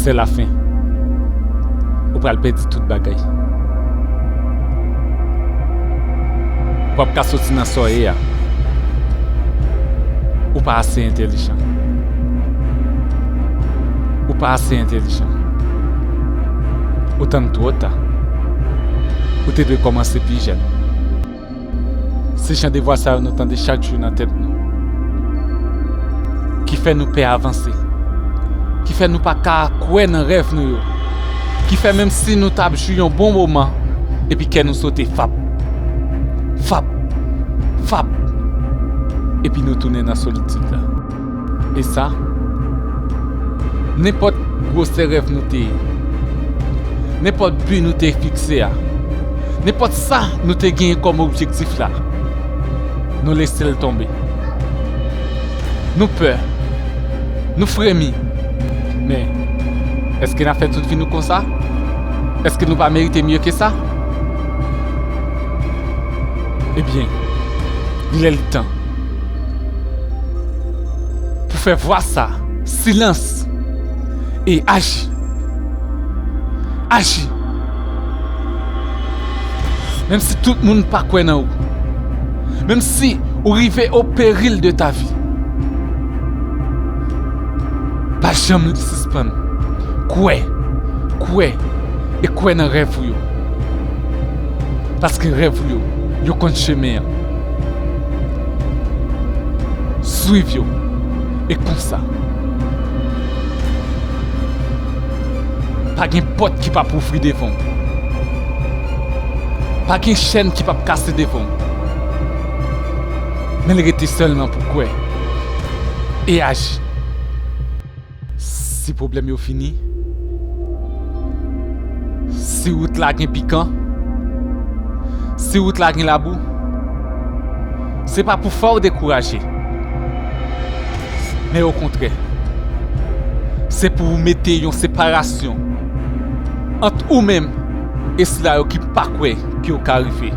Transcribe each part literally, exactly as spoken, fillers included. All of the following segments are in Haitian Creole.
Se lafen. Ou pral pèdi tout bagay. Ou p ap ka soti nan sa w ye a. Ou pa ase entèlijan. Ou pa ase entèlijan. Ou tann twò ta. Ou te dwe kòmanse pi jèn. Se jan de vwa sa yo nou tande chak jou nan tèt nou, ki fè nou pè avanse, ki fè nou pa ka kwè nan rèv nou yo, ki fè menm si nou t ap jwi yon bon moman, epi kè nou sote fap, fap, fap, epi nou tounen nan solitid la. E sa, nenpòt gwosè rèv nou te ye, nenpòt bi nou te fikse a, nenpòt sa nou te genyen kòm objektif la, nou lese l tonbe. Nou pè, nou fremi. Men, èske n ap fè tout vi nou konsa? Èske nou pa merite mye ke sa? Ebyen, li lè li tan pou fè vwa sa, silans, e aji. Aji. Menm si tout moun pa kwè nan ou, menm si ou rive au péril de ta vie, pa janm sispann kwè, kwè e kwè nan rèv ou yo. Paske rèv ou yo, yo konn chemen an. Swiv yo. E konsa, pa gen pòt ki p ap ouvri devan w. Pa gen chèn ki p ap kase devan w. Men l rete sèlman pou kwè e aji. Si pwoblèm yo fini, si wout la gen pikan, si wout la gen labou, se pa pou fè w dekouraje, men okontrè, se pou w mete yon separasyon ant ou menm e sila yo ki pa kwè ke w ka rive,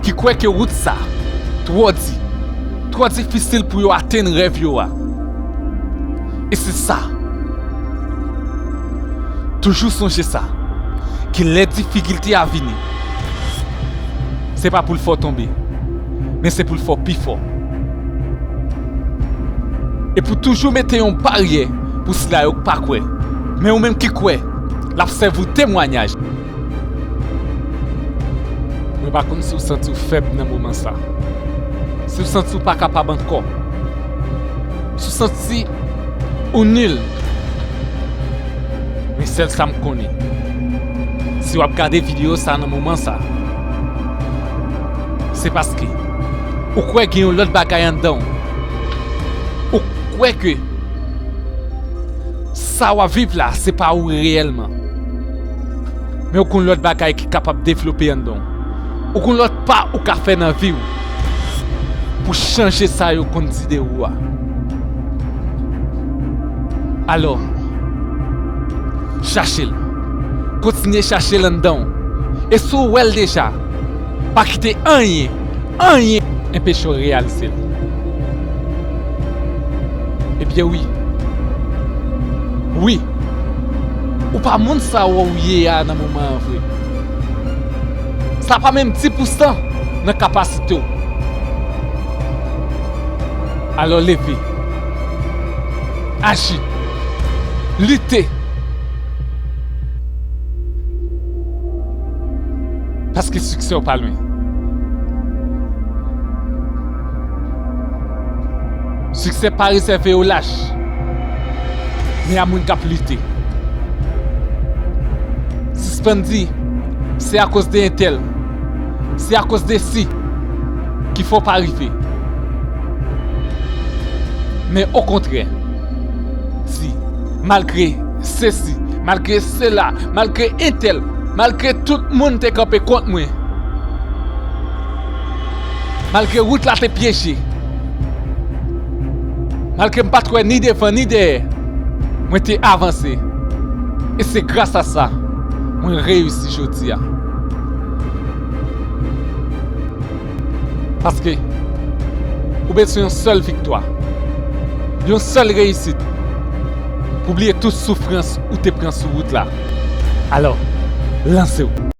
ki kwè ke wout sa twò di, twò difisil pou yo atenn rèv yo a. E se sa. Toujou sonje sa, ke lè difikilte a vini, se pa pou l fè w tonbe, men se pou l fè w pi fò. E pou toujou mete yon baryè pou sila yo k pa kwè. Men ou menm ki kwè, l ap sèvi w temwayaj. Mwen pa konn si w santi w fèb nan moman sa. Si w santi w pa kapab ankò. Si w santi ou nil. Men sèl sa m konnen, si w ap gade videyo sa nan moman sa, se paske ou kwè gen yon lòt bagay anndan w. Ou kwè ke sa w ap viv la, se pa ou reyèlman. Men ou gon lòt bagay ki kapab devlope anndan w. Ou gon lòt pa ou ka fè nan vi w pou chanje sa yo konn di de ou a. Alò, chache l. Kontinye chache l anndan w. E si w wè l deja, pa kite anyen, anyen enpeche w reyalize l. Ebyen wi. Wi. Ou pa moun sa w ye a nan moman an vre. Sa pa menm dis pousan nan kapasite w. Alò leve. Aji. Lite. Paske siksè w pa lwen. Siksè pa rezève yo lach, men a moun k ap lite. Sispann di, se akoz de entèl, se akoz de si ki fè w pa rive. Men okontrè, di, malgre sesi, malgre sela, malgre entèl, malgre tout moun te kanpe kont mwen, malgre wout la te pyeje, malgre m pa t wè ni devan ni dèyè, mwen te avanse. E se gras a sa, mwen reyisi jodi a. Paske ou bezwen yon sèl viktwa, yon sèl reyisit. pou bliye tout soufrans ou te pran sou wout la. Alò, lanse w.